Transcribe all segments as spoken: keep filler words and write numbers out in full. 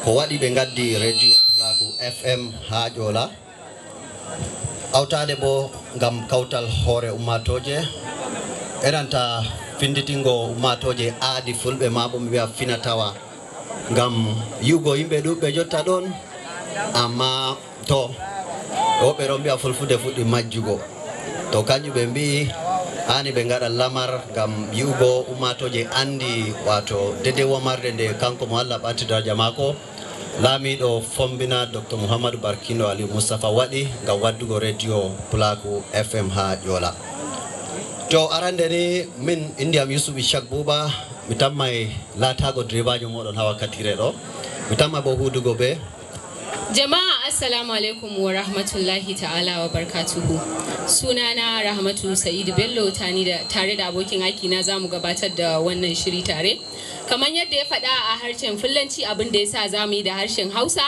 Ko waɗi ɓe ngaddi Radio Pulaaku F M haa Ƴoola, hawtaade boo ngam kawtal hoore ummaatooje, enanta findingo ummaatooje aadi Fulɓe, maa boo mi wiya fina tawa, ngam yi'ugo yimɓe ɗuuɗɓe jotta ɗoon, ammaa to woɓɓe ɗon mbi'a fulfulde fuɗɗi majjugo. To kanjum ɓe mbi'i haani ɓe ngaɗa lamar ngam yi'ugo ummaatooje anndi, waato deydey womarde nde kanko mo Allah ɓaati daraja maako, laamiiɗo Fombina Doktor Muhammadu Barkindo Aliyu Mustapha waɗi ngam waddugo Radio Pulaaku F M haa Ƴoola. To arande ni, min innde am Yusuf Ishak Buuba, mi tammay laataago direebaajo mooɗon haa wakkatiire ɗo. Mi tammay boo huudugo bee Jama'a, assalamu alaikum wa rahmatullahi ta'ala wa barkatuhu. Sunana Rahmatu Sa'idu Bello, tani da, tare da abokin aiki na za mu gabatar da wannan shiri tare. Kamar yadda ya faɗa a harshen Fulanci, abin da ya sa za mu yi da harshen Hausa,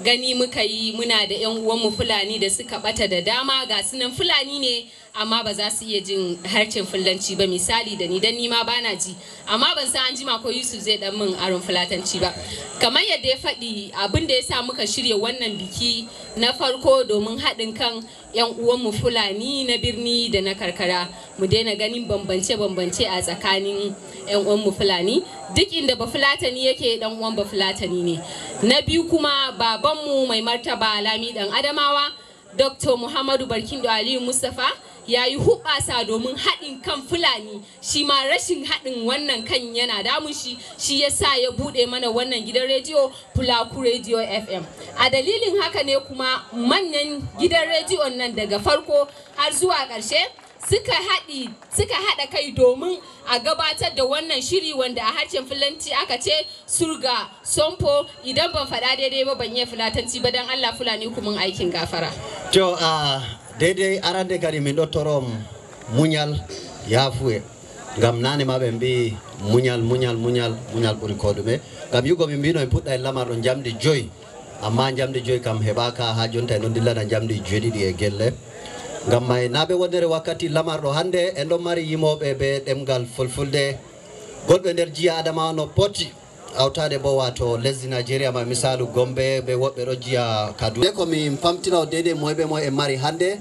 gani muka yi muna da 'yan uwanmu Fulani da suka ɓata da dama, ga sunan Fulani ne, amma ba za su iya jin harshen Fulanci ba. Misali da ni, dan ni ma bana ji. Amma ban san an jima ko Yusuf zai dan min aron Fulatanci ba. Kamar yadda ya faɗi, abin da ya sa muka shirya wannan biki na farko domin haɗin kan 'yan uwanmu Fulani na birni da na karkara. Mu daina ganin bambance-bambance a tsakanin 'yan uwanmu Fulani. Duk inda ba Fulatani yake, dan uwan ba Fulatani ne. Na biyu kuma, babanmu mai martaba Lami dan Adamawa, Doktor Muhammadu Barkindo Aliyu Mustapha ya yi huɓasa domin haɗin kan Fulani. Shi ma rashin haɗin wannan kan yana damun shi, shi ya sa ya buɗe mana wannan gidan rediyo, Pulaaku Radio F M. A dalilin haka ne kuma manyan gidan rediyon nan, daga farko har zuwa ƙarshe, suka haɗi, suka haɗa kai domin a gabatar da wannan shiri, wanda a harshen Fulanci aka ce Surga Sompo. Idan ban faɗa daidai ba, ban iya Fulatanci ba, dan Allah Fulani ku mun aikin gafara. To, a, deydey arande kadi min ɗo toro on munyal, yaafuye. Ngam naane ma ɓe mbi'i munyal, munyal, munyal, munyal ɓuri koo ɗume. Ngam yi'ugo min mbi'no en puɗɗay lamar ɗo njamndi joyi. Ammaa njamndi joyi kam heɓaaka, haa jonta en ɗon dillana njamndi joweeɗiɗi e gelle. Ngam may, naa bee wonnere wakkati lamarɗo hannde, en ɗon mari yimooɓe bee ɗemngal Fulfulde, gonɓe nder jiha Adamawa no poti, hawtaade boo, waato lesdi Najeriya, ma misaalu Gombe, bee woɓɓe ɗo jiha Kaduna. Nde ko min pamtina on deydey moye bee moye en mari hannde,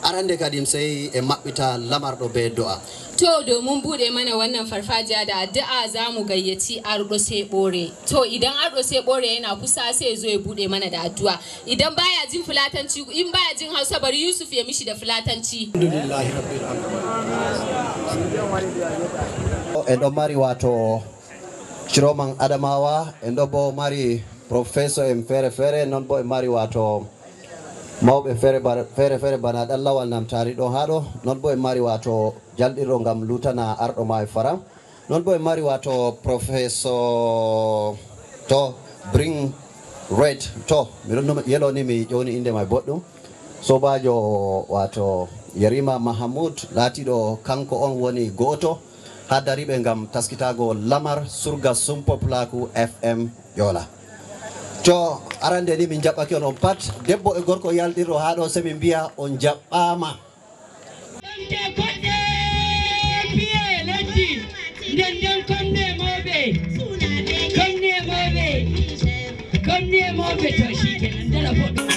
arande kadi sey en maɓɓita lamarɗo bee do'a. To, domin buɗe mana wannan farfajiya da addu'a, za mu gayyaci Arɗo Seɓore. To, idan Arɗo Seɓore yana kusa, sai ya zo ya buɗe mana da addu'a. Idan baya jin Fulatanci, in baya jin Hausa, bari Yusuf ya mishi da Fulatanci. Alhamdulillahi Rabbil Alamin. En ɗon mari, waato, Ciroman Adamawa, en ɗo boo mari professor en feere-feere, non boo en mari, waato, mawɓe feere bar-, feere-feere bana ɗan Lawal Namtaari ɗo haa ɗo, non boo en mari, waato, jalɗirɗo ngam lutana arɗo maayo Faran, non boo en mari, waato, professor to Bring Red, to, mi ɗon numa-, yelo ni mi ƴowni innde may boɗɗum. Soobaajo, waato, Yerima Mahamud, laatiiɗo kanko on woni gooto haa dariiɓe ngam taskitaago lamar Surga Sumpo Pulaaku F M Ƴoola. To, arande ni min njaɓɓake on, on pat, debbo e gorko yalɗirɗo haa ɗo, sey min mbi'a on njaɓɓaama. Ɗonte goɗɗe piye leddi, nden nden konne mooɓe, konne mooɓe, konne mooɓe, to, shi kenan, dala fof.